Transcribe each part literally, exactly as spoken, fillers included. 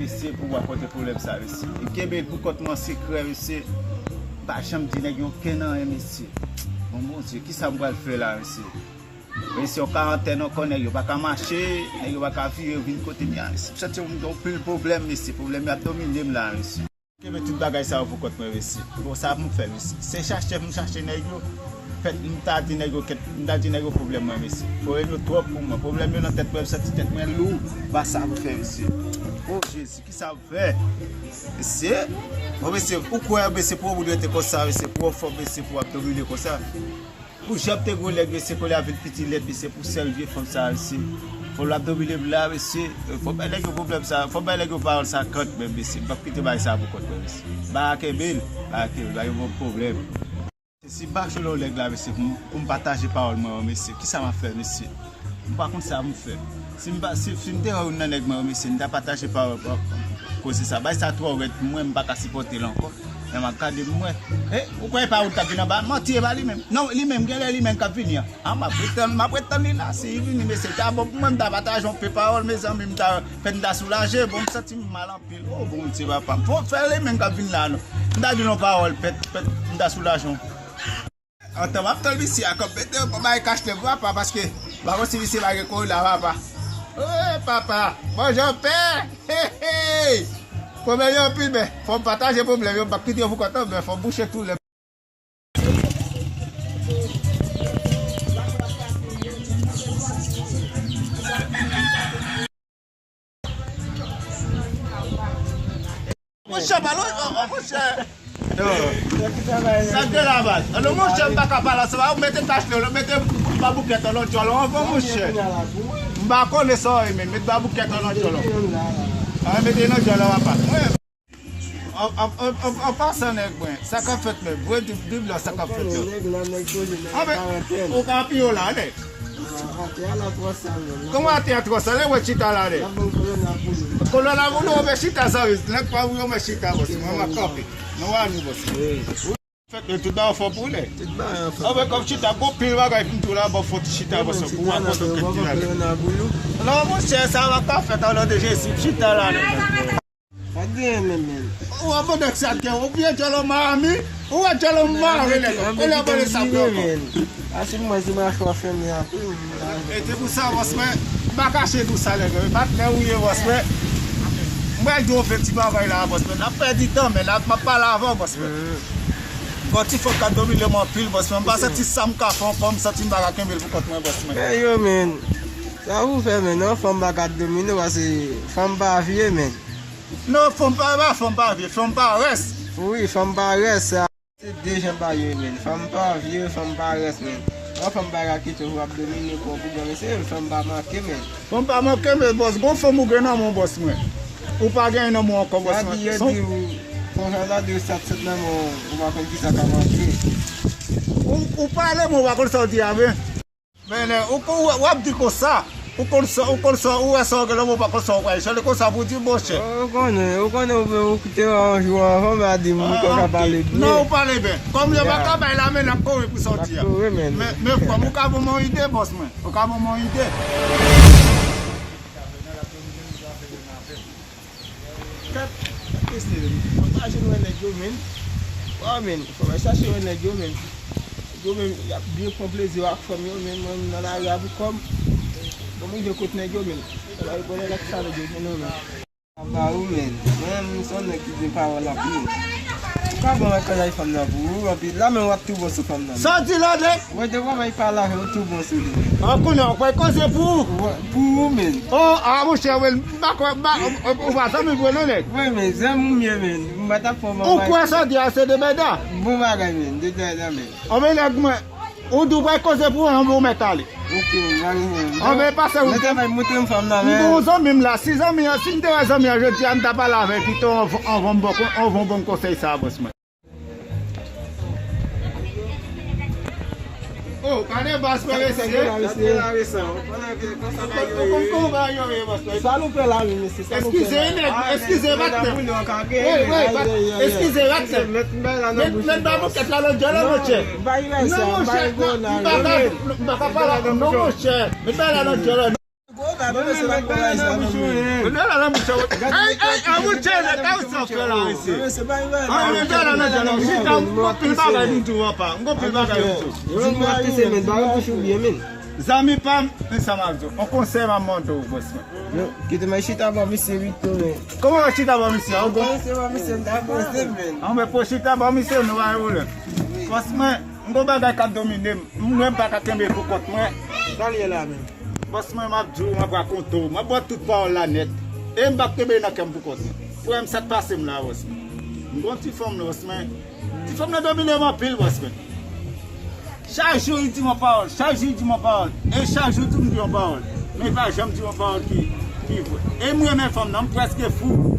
Mesye, pou w ap pote pwoblèm sa, mesye. E kenbe l pou kont mwen sekrè, mesye. M pa janm di nèg yo okenn anyen, mesye. Bon, Bondye, kisa m pral fè la, mesye? Mesye, yon karantèn ankò, nèg yo pa ka mache, nèg yo pa ka vire vin kote m ye a, mesye. M santi m gen anpil pwoblèm, mesye. Pwoblèm yo ap domine m la, mesye. Kenbe tout bagay sa yo pou kont mwen, mesye. Bon, sa pou m fè, mesye. Se chache m chache nèg yo. Fèt, m ta di nèg yo kèt, m ta di nèg yo pwoblèm mwen, mesye. Pwoblèm yo twòp pou mwen. Pwoblèm yo nan tèt mwen, m santi tèt mwen lou. M pa sa pou fè, mesye. O Jezi, kisa m fè? Mesye, bon, mesye, ou kwè, mesye, pou yon moun rete konsa, mesye, pou w anfòm, mesye, pou w ap domine konsa? Pou jan m te gwo lèg, mesye, kounye a vin piti lèd, mesye, pou sèl vye fanm sa, mesye. Fanm la domine m la, mesye. Fò bay nèg yo pwoblèm sa, fò bay nèg yo pawòl sa kanmenm, mesye. M p ap kite bagay sa pou kont mwen, mesye. Bagay kenbe l, bagay kenbe l, bagay yo ban m pwoblèm. Si m pa chole yon nèg la, mesye, pou m, pou m pataje pawòl mwen yo, mesye, kisa m ap fè, mesye? M pa konn sa pou m fè. Si m pa, si, si m te wè youn nan nèg mwen yo, mesye, m ta pataje pawòl, pawòl, koze sa. Bagay sa twò rèd pou mwen, m pa ka sipòte l ankò. Men m ap gade pou mwen. E, ou kwè e pa ou k ap vin anba? Manti, e pa li menm. Non, li menm, genlè li menm k ap vini an. A, m ap ret tann, m ap ret tann li la. Si li vini, mesye, ta bon pou mwen, m ta pataje yon pe pawòl, mezanmi, m ta, pèt m ta soulaje. Bon, m santi m mal anpil. O, Bondye, papa m. Fò fè li menm k ap vin la, non. M ta di l yon pawòl, pèt, pèt, m ta soulaje yon. Antan m ap tann misye a, kòm mete yon bagay kach nèg papa, paske m pa konn si misye pa gen korona, papa. Ey, papa. Bonjou, pè. Hey, hey. Pwoblèm yo anpil, men fò m pataje pwoblèm yo, m p ap kite yo pou kont mwen, men fò m bouche tou lè. Monchè, pa lwen, o, o, monchè. Sa k gen la, baz? Alò, monchè, m pa ka pale ansanm avè w, mete kach la, mete baboukèt an nan djòl anvan, monchè. M pa konnen sa w ye, men met baboukèt an nan djòl. A, mete nan djòl la, papa. An, an, an, an, an pasan, nèg mwen, sa k ap fèt, men, vre di, di m la, sa k ap fèt la. Nèg la, nèg koze, nèg karantèn. Ou ka apiye w la, nèg. Atè a la twò sal, menm. Kòman atè a twò sal? E wè chita la, nèg. N ap ban w kolona pou nou. Kolona pou nou, men chita, zanmi. Nèg pa ou yo, men chita, bòs. Mwen, mwen kanpe. Nou a nou, bòs. Fèt, tout bagay fò pou lè. Tout bagay fò. Anben, kòm chita, gon pil bagay pou m di w la, ban fò ti chita, bòs, pou w rakonte w kèk ti bagay. Non, monchè, sa va pa fèt, o non de Jezi, chita la, nèg. Sa gen menm, menm. Ou wè pandan sa gen, ou byen djòl an Miami, ou wè djòl an mare, nèg. Ou lè pale sa pou ankò. Asim mwen, si machwa fèmen a, e te pou sa, bòs mwen, m pa kache di w sa, nèg, e patnè ou ye, bòs mwen. M pral di w yon ti bagay la, bòs mwen. N ap pèdi tan, men n ap, m ap pale avè w, bòs mwen. Gon ti fanm ka domine m anpil, bòs mwen. M pa santi sa m ka fè ankò, m santi m pa ka kenbe l pou kont mwen, bòs mwen. Men yo, men, sa ou fè, men, non, fanm pa ka domine w, paske fanm pa vye, men. Non, fanm pa, pa fanm pa vye, fanm pa rès. Wi, fanm pa rès, sa. Se de jan bagay yo ye, men. Fanm pa vye, fanm pa rès, men. Yon fanm pa ka kite w ap domine kò w pou gade se fanm pa manke, men. Fanm pa manke, men, bòs, gon fanm ou gen nan men w, bòs mwen. Ou pa gen nan men w ankò, bòs mwen. Sa di, yo di w, fò jan la di w sa t sot nan men w, ou pa konn kisa k ap antre. Ou, ou pale, men ou pa konn sa w di a, men. Men, ou, ou, w ap di konsa, ou konn sa, ou konn sa, ou wè sa w gen nan men w, ou pa konn sa w pral chante konsa pou di, monchè. Ou konnen, ou konnen, ou, ou kite yon jou anvan, m a di m, ou ka pale byen. Non, ou pale byen. Kòm yo pa ka bay la, men n ap kore pou sa w di a. Men, men, frè m, ou ka ban m yon ide, bòs mwen. Ou ka ban m yon ide. Kat, kat mesye, men. Fò m pa jwenn wè nèg yo, men. Wa, men. Fò m al chache wè nèg yo, men. Nèg yo, men, y ap byen pran plezi yo ak fanm yo, men. Mwen, m nan lari a pou kò m. Bon, m rive kot nèg yo, men. Fò m al wè nèg ak sa nèg yo jwenn yo, men. Ba ou, men. Mwen, m se yon nèg ki gen pawòl anpil. Ou ka ban mwen kòlay fanm nan pou ou, anpi la, men w ap tou bon sou fanm nan, men. Sa w di la, nèg? Mwen te pral pale avè w tou bon sou li. An kounye a, ou kwè koze pou ou? Wi, pou ou menm. O, a, monchè, wi, m pa kwè, m pa, ou, ou, ou pa zanmi vre non, nèg. Wi, men, zanmi w m ye, men. M pa t ap fè w manman. Ou kwè sa w di a se de bèda? Bon bagay, men, de bèda, men. Anben, nèg mwen, ou di w pral koze pou ou, anben, ou mèt ale. Ok, m ale, men. Anben, pase ou. Mete bay, montre m fanm nan, men. M gon zanmi m la, si zanmi an, si m te wè zanmi an jodi a, m ta pale avè l pito anvan, anvan m bon, anvan m bon konsèy sa a, bòs mwen. O, gade bòs mwen, mesye. Gade la, mesye. Ou konn kòman bagay yo ye, bòs mwen. Sa nou fè la, wi, mesye? Sa nou fè la? Eskize, nèg, eskize, patnè. Wi, wi, eskize, patnè. Met, met baboukèt la nan djòl la, monchè. Non, monchè, non, m pa ka, m pa ka pale avè w, non, monchè. Met bagay la nan djòl la. Mwen menm, mwen pa nan bouch ou ye. Mwen la nan bouch ou. Ay, ay, an mouche, lè ka ou sa fè la, mesye. An mwen la nan jan nan chita, m gon pil bagay pou m di w, papa. M gon pil bagay pou m di w. Di m mwen te se men, bagay bouch ou byen, men. Zanmi pa m, men sa m ap di w. On konsèy m ap mande w, bòs mwen. Non, kite mwen chita bò misye wi tou, men. Kòman w chita bò misye? An bon? Chita bò misye, m ta panse, men. An mwen pou chita bò misye, nou pa gen pwoblèm. Bòs mwen, m gon bagay k ap domine m. Mwen m pa ka kenbe pou kont mwen. Sa l ye la menm? Bòs mwen, m ap di w, m ap rakonte w, m ap ba w tout pawòl la nèt. E m p ap kenbe nan kè m pou kont mwen. Frè m, sa k pase m la, bòs mwen? M gon ti fanm la, bòs mwen. Ti fanm nan domine m anpil, bòs mwen. Chak jou li di m yon pawòl, chak jou li di m yon pawòl. E chak jou tou m di yon pawòl. Men li pa janm di yon pawòl ki, ki vre. E m renmen fanm nan, m prèske fou.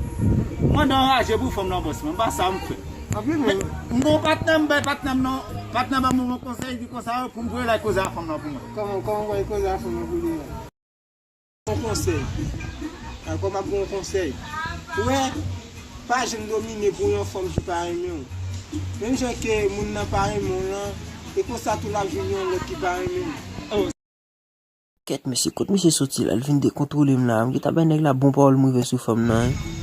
Mwen nan anraje pou fanm nan, bòs mwen. M pa sa m fè. Anpil men. M gon patnè, m bay patnè m nan. Patnè m ban mwen yon konsèy, li di konsa pou m voye l al koze a fanm nan pou mwen. Kòman, kòman voye koze a fanm nan pou li a? Yon konsèy. Dakò, m ap ba w yon konsèy. Ou wè, pa janm domine pou yon fanm ki pa renmen w. Menm jan ke moun nan pa renmen w lan, e konsa tou l ap jwenn yon lòt ki pa renmen w. Kèt, mesye, kot misye soti la? L vin dekontwole m la. M gentan bay nèg la bon pawòl m rive sou fanm nan, wi.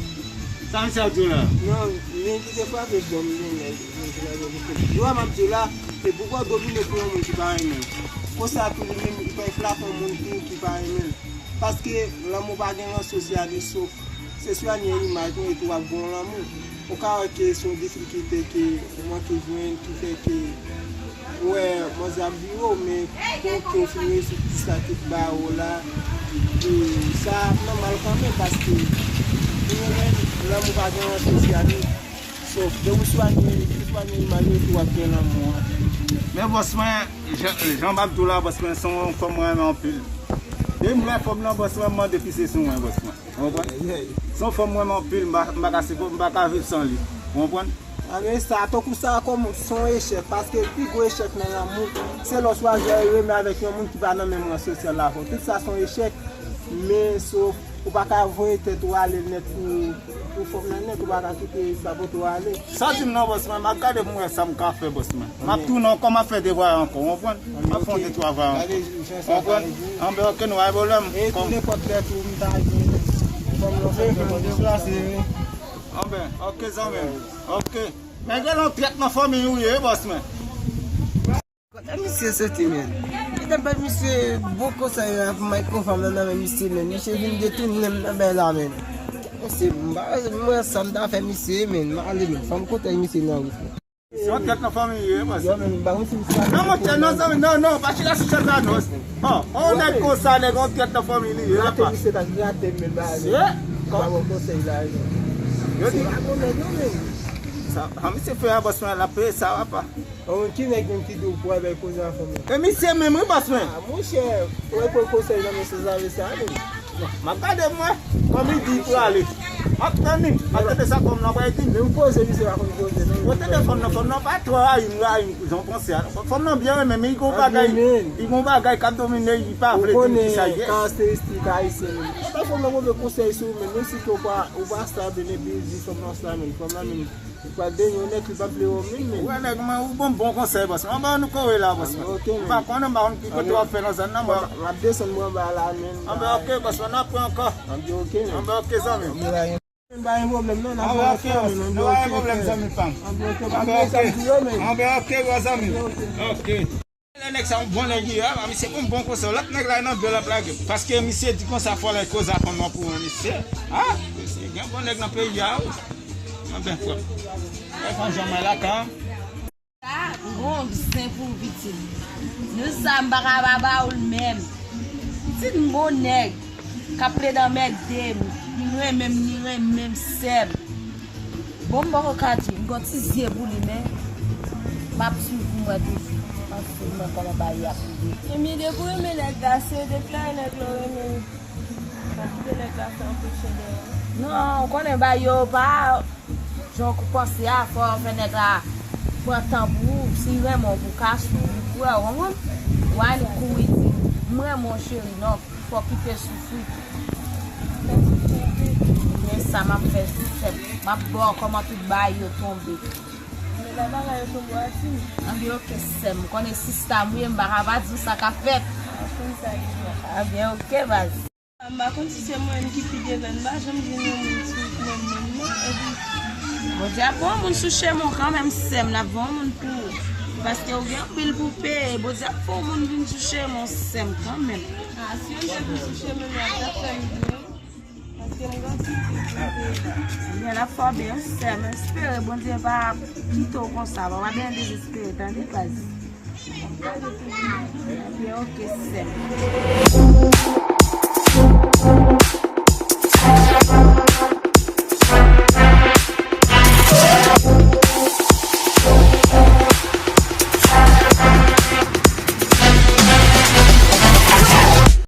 Sa misye ap di w la? Non, men li te frape bò m, men nèg, nèg la, nèg la. Yo, m ap di w la, e poukò w domine pou yon moun ki pa renmen w? Konsa tou li menm, li pa flatte yon moun tou ki pa renmen l. Paske lanmou pa gen ranse, se a de sof. Se swanye imaj nou epi w ap gen yon lanmou. Ou ka wè ke se yon difikilte ke ou manke jwenn ki fè ke ou wè manzè ap vire w, men bon ke w fin reyisi ti sa ki ba ou la. E sa ap nòmal kanmenm paske pou nou menm, lanmou pa gen ranse, se a de sof. Depi w swanye, ou swanye imaj nou epi w ap gen lanmou an. Men bòs mwen, jan, jan m ap di w la, bòs mwen, se yon fanm mwen renmen anpil. Depi m wè fanm nan, bòs mwen, m mande pise sou mwen, bòs mwen. Ou konprann? Se yon fanm mwen renmen anpil, m pa, m pa ka sipò-, m pa ka viv san li. Ou konprann? A, men sa, tankou sa, kòm se yon echèk, paske pi gwo echèk nan lanmou, se lè w swazi renmen avèk yon moun ki pa nan menm ran sosyal avè w. Tout sa se yon echèk, men se w, ou pa ka voye tèt ou ale nèt pou, pou fanm nan nèt, ou pa ka kite sa pote w ale. Sa di m non, bòs mwen, m ap gade pou m wè sa m ka fè, bòs mwen. M ap tounen ankò, m ap fè devwa yo ankò, ou konprann? M ap fè yon de twa vwa ankò. Ou konprann? Anben, oke, nou pa gen pwoblèm. E tou nenpòt lè tou, m ta gen fanm nan fè deplase. Anben, oke, zanmi m. Oke. Men gen yon trèt nan fanmi ou ye, bòs mwen. Kote misye soti, men? Li te bay misye bon konsèy la pou m al pran fanm nan nan men misye, men. Misye vin detounen m nan bèy la, men. Misye, m pa, mwen, sa m ta fè misye, men. M ale, men. Fò m kontèk misye nan wout, men. Se yon trèt nan fanmi li ye, bòs. Yo, men, m pa konn si misye... Non, monchè, non, zanmi, non, non, pa chita sou chèz la, non. Bon, yon nèg konsa, nèg yon trèt nan fanmi li ye, papa. Misye ta grate, men, ba, men. Kòman konsèy la, yo? Yo di pa bon nèg, non, men. Sa, a, misye fè a, bòs mwen, l ap peye sa, papa. Bon, ki nèg menm ki di w pou al bay koze a fanm nan? E misye menm wi, bòs mwen. A, monchè, ou al pran konsèy nan men sanzave sa, menm. M ap gade mwen, kòm li di pou ale. M ap tann li, m ap tande sa fanm nan pral di m. Men ou koze, misye pa konn koze, non. Ou tande fanm nan, fanm nan pa twò rayi m, rayi m jan w panse a. Fanm nan byen renmen, men li gon bagay, li gon bagay k ap domine, li pa vle di m kisa l ye. Ou konnen karakteristik ayisyen, men. Ou bay fanm nan move konsèy sou ou, men, menm si ke ou pa, ou pa sa, men epi di fanm nan sa, men, fanm nan, men. Ou pral denye w nèt, li p ap vle wè w menm, menm. Wè nèg mwen, ou ban m bon konsèy, bòs mwen. Anba nou kore la, bòs mwen. Anben, oke, menm. M pa konnen, m pa konn ki kote w ap fè nan zòn nan, mwen. M ap desann mwen anba la, menm. Anben, oke, bòs mwen, n ap pran ankò. Anben, oke, menm. Anben, oke, zanmi m. Anben, pa gen pwoblèm, non, n ap wè ankò, menm. Anben, oke, zanmi pa m. Anben, oke, pa gen sa m di yo, menm. Anben, oke, gwo zanmi m. Oke. Lè nèg sa yon bon nèg li ye, a, misye bon, bon konsèy. Lòt nèg la nan bèl ap lage. Paske misye di konsa fò lè koze a fanm nan pou mwen, misye. A, misye gen bon nèg nan peyi a, wi. Anben, frè m. Lè fanm janm la kan. Sa, m gon zen pou pitit. Nou sa, m pa ka pa ba ou l menm. Pitit m bon nèg. K ap plede anmède m, li renmen m, li renmen m, sè m. Bon, m poko ka di, m gon ti zye pou li, men m ap swiv pou m wè toujou. M ap swiv, m wè kòman bagay ap rive. Emi, depi w renmen nèg la, se depi la nèg la w renmen l. Pa kite nèg la fè anpeche dèyè w. Non, ou konnen bagay yo pa jan w panse a, fò w fè nèg la pran tan pou ou. Si l renmen w pou w ka swiv, pou w wè, w konprann? W annik kouri di, m renmen w cheri, non. Fò w kite soufri. Men sa m ap fè, sè m. M ap ba w kòman tout bagay yo tonbe. Men lè bagay yo tonbe, w a di m. Anben, oke, sè m. Ou konnen sista m ou ye, m pa ka pa di w sa k ap fèt. Anben, oke, baz. M pa konn si se mwen menm ki pi devan, m pa janm jwenn yon moun sou chemen m non. Epi Bondye ap voye yon moun sou chemen w kanmenm, sè m, l ap voye yon moun pou ou. Paske ou gen anpil pou peye, Bondye ap fè yon moun vin sou chemen w, sè m, kanmenm. Ah, si yon moun vin sou chemen m, l ap fè m byen. Paske m gen anpil pou m peye. Ebyen, l ap fè w byen, sè m, espere Bondye pa kite w konsa, pa, pa byen dezespere, tande, baz. Ebyen, oke, sè m.